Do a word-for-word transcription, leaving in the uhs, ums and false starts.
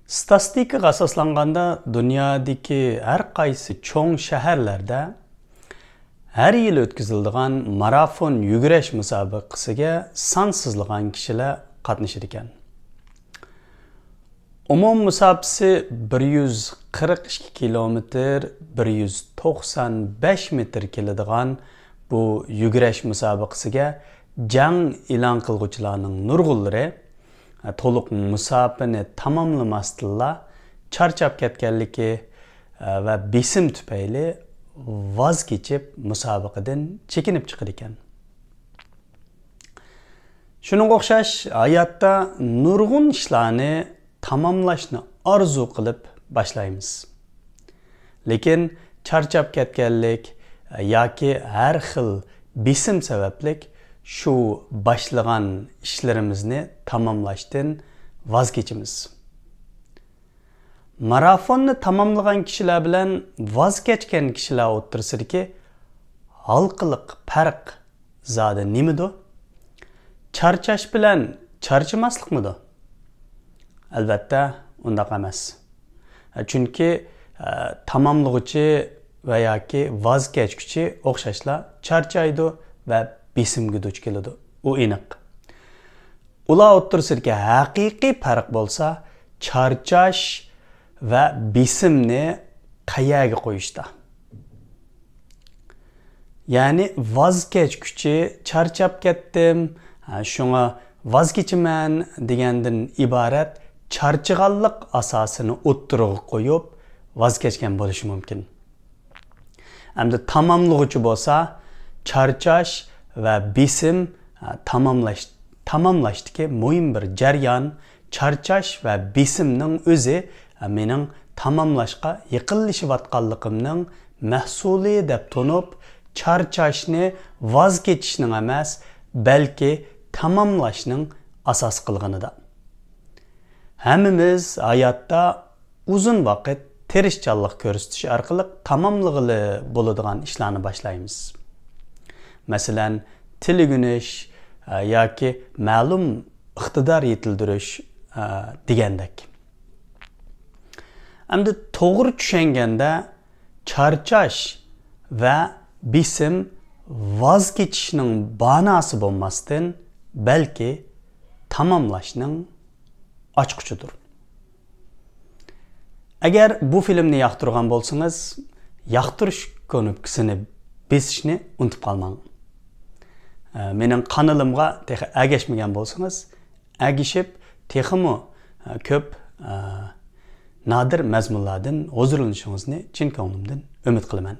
ستاتىستىكىغا ئاساسلانغاندا، دۇنيادىكى ھەر قايسى چوڭ شەھەرلەردە ھەر يىلى ئۆتكۈزۈلىدىغان مارافون يۈگۈرۈش مۇسابىقىسىگە سانسىزلىغان كىشىلەر قاتنىشىدىكەن. ئومۇمىي مۇساپىسى بىر يۈز قىرىق ئىككى كىلومېتىر، بىر يۈز توقسان بەش مېتىر كېلىدىغان بۇ يۈگۈرۈش مۇسابىقىسىگە جەڭ ئېلان قىلغۇچىلارنىڭ نۇرغۇنلىرى تولۇق مۇساپىنى تاماملىماستىنلا چارچاپ كەتكەنلىكى ۋە بېسىم تۈپەيلى ۋاز كېچىپ، مۇسابىقىدىن چېكىنىپ چىقىدىكەن. شۇنىڭغا ئوخشاش، ھاياتتا نۇرغۇن ئىشلارنى تاماملاشنى ئارزۇ قىلىپ باشلايمىز. لېكىن چارچاپ كەتكەنلىك ياكى ھەر خىل بېسىم سەۋەبلىك شۇ باشلىغان ئىشلىرىمىزنى تاماملاشتىن ۋاز كېچىمىز. مارافوننى تاماملىغان كىشىلەر بىلەن ۋاز كەچكەن كىشىلەر ئوتتۇرىسىدىكى ھالقىلىق پەرق زادى نېمىدۇ؟ چارچاش بىلەن چارچىماسلىقمىدۇ؟ ئەلۋەتتە، ئۇنداق ئەمەس. چۈنكى، ئە، تاماملىغۇچى ۋە ياكى ۋاز كەچكۈچى ئوخشاشلا چارچايدۇ ۋە بېسىمگە دۇچ كېلىدۇ. ئۇ ئېنىق. ئۇلار ئوتتۇرىسىدىكى ھەقىقىي پەرق بولسا، چارچاش ۋە بېسىمنى قەيەرگە قويۇشتا. يەنى ۋاز كەچكۈچى چارچاپ كەتتىم، ھە، شۇڭا ۋاز كېچىمەن دېگەندىن ئىبارەت چارچىغانلىق ئاساسىنى ئوتتۇرىغا قويۇپ ۋاز كەچكەن بولۇشى مۇمكىن. ئەمدى تاماملىغۇچى بولسا، چارچاش ۋە بېسىم، ھە، تاماملاش، تاماملاشتىكى مۇھىم بىر جەريان. چارچاش ۋە بېسىمنىڭ ئۆزى، ھە، مېنىڭ تاماملاشقا يېقىنلىشىۋاتقانلىقىمنىڭ مەھسۇلى دەپ تونۇپ، چارچاشنى ۋاز كېچىشنىڭ ئەمەس، بەلكى تاماملاشنىڭ ئاساس قىلغىنىدا. ھەممىمىز ھاياتتا ئۇزۇن ۋاقىت تىرىشچانلىق كۆرسىتىش ئارقىلىق تاماملىغىلى بولىدىغان ئىشلارنى باشلايمىز. مەسىلەن، تىل ئۆگىنىش، ئە، ياكى مەلۇم ئىقتىدار يېتىلدۈرۈش، ئە، دېگەندەك. ئەمدى توغرا چۈشەنگەندە، چارچاش ۋە بېسىم ۋاز كېچىشنىڭ باناسى بولماستىن، بەلكى تاماملاشنىڭ ئاچقۇچىدۇر. ئەگەر بۇ فىلىمنى ياقتۇرغان بولسىڭىز، ياقتۇرۇش كۇنۇپكىسىنى بېسىشنى ئۇنتۇپ قالماڭ. ئە، مېنىڭ قانىلىمغا تېخى ئەگەشمىگەن بولسىڭىز، ئەگىشىپ، تېخىمۇ، ئە، كۆپ، ئە، نادىر مەزمۇنلاردىن ھۇزۇرلىنىشىڭىزنى چىن كۆڭلۈمدىن ئۈمىد قىلىمەن.